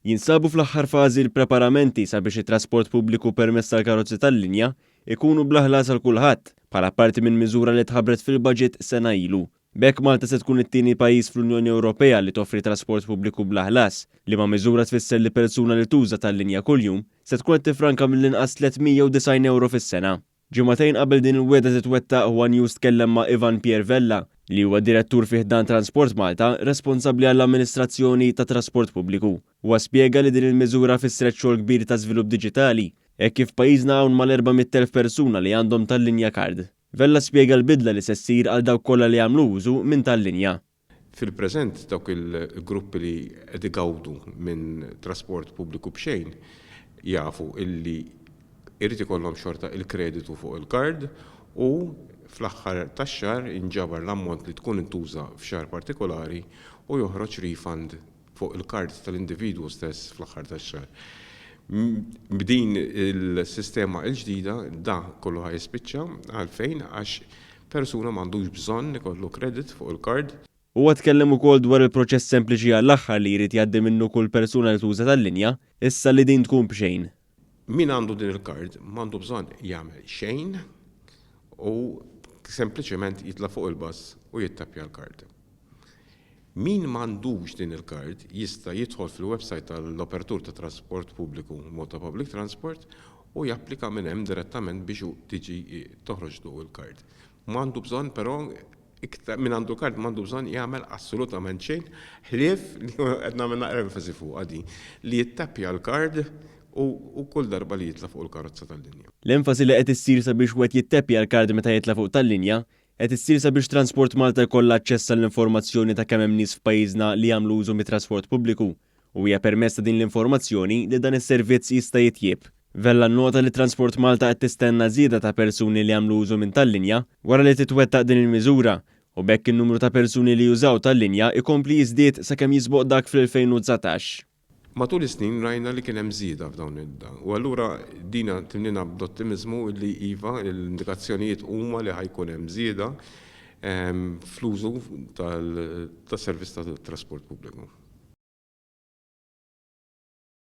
Jinsabu fl-aħħar fażi l-preparamenti sabiex it-trasport pubbliku permezz tal-karozzi tal-linja ikunu bla ħlas għal kulħadd, bħala parti minn miżura li tħabbret fil-Budget sena ilu. B'hekk Malta se tkun it-tieni pajjiż fl-Unjoni Ewropea li toffri trasport pubbliku bla ħlas, liema miżura tfisser li persuna li tuża tal-linja kuljum se tkun qed tiffranka mill-inqas 390 ewro fis-sena. Ġimagħtejn qabel din il-wegħda titwettaq one News tkellem ma' Ivan Pierre Vella, li huwa Direttur fi ħdan Transport Malta responsabbli għall-amministrazzjoni tat-trasport pubbliku. Huwa spjega li din il-miżura fissret xogħol kbir ta' żvilupp diġitali, hekk kif f'pajjiżna hawn mal-400,000 persuna li għandhom tal-linja card. Vella spjega l-bidla li se ssir għal dawk kollha li jagħmlu użu minn tal-linja. Fil-preżent dawk il-gruppi li qed igawdu minn trasport pubbliku b'xejn jafu illi jrid ikollhom xorta il-kreditu fuq il-kard u fl-aħħar tax-xahar jinġabar l-ammont li tkun intuża f'xahar partikolari u joħroġ refund fuq il-kard tal-individwu stess fl-aħħar tax-xahar. B'din il-sistema l-ġdida da kollu ħa jispiċċa għalfejn għax persuna m'għandux bżonn ikollu credit fuq il-kard. Huwa tkellem ukoll dwar il-proċess sempliċi għall-aħħar li jrid jgħaddi minnu kull persuna li tuża tal-linja issa li din tkun b'xejn. Min għandu din il-kard m'għandu bżonn jagħmel xejn u sempliċement jitla' fuq il-bus u jittappja l-kard. Min m'għandux din il-card jista' jidħol fil-website tal-opertur ta' trasport pubbliku Malta Public Transport u japplika minn hemm direttament biex tiġi toħroġlu l-card. M'għandu bżonn però iktar min għandu card m'għandu bżonn jagħmel assolutament xejn ħlief li qed nagħmel naqra enfasi fuqha din li jittappja l-card u kull darba li jitla' fuq il-karozza tal-linja. L-enfasi li qed issir sabiex wieħed jitteppja l-card meta jitla' fuq tal-linja Qed issir sabiex Transport Malta jkollha aċċess għall-informazzjoni ta' kemm hemm nies f'pajjiżna li jagħmlu użu mit-trasport pubbliku u hija permezz ta' din l-informazzjoni li dan is-servizz jista' jitjieb. Vella nnota li Transport Malta qed tistenna żieda ta' persuni li jagħmlu użu minn tal-linja wara li titwettaq din il-miżura u b'hekk in-numru ta' persuni li jużaw tal-linja jkompli jiżdied sakemm jisboq dak fl-2019. Matul is-snin rajna li kien hemm żieda f'dawn il u allura dina timlina b'ottimiżmu li iva l-indikazzjonijiet huma li ħa jkun hemm żieda fl-użu tas-servizz tat-trasport pubbliku.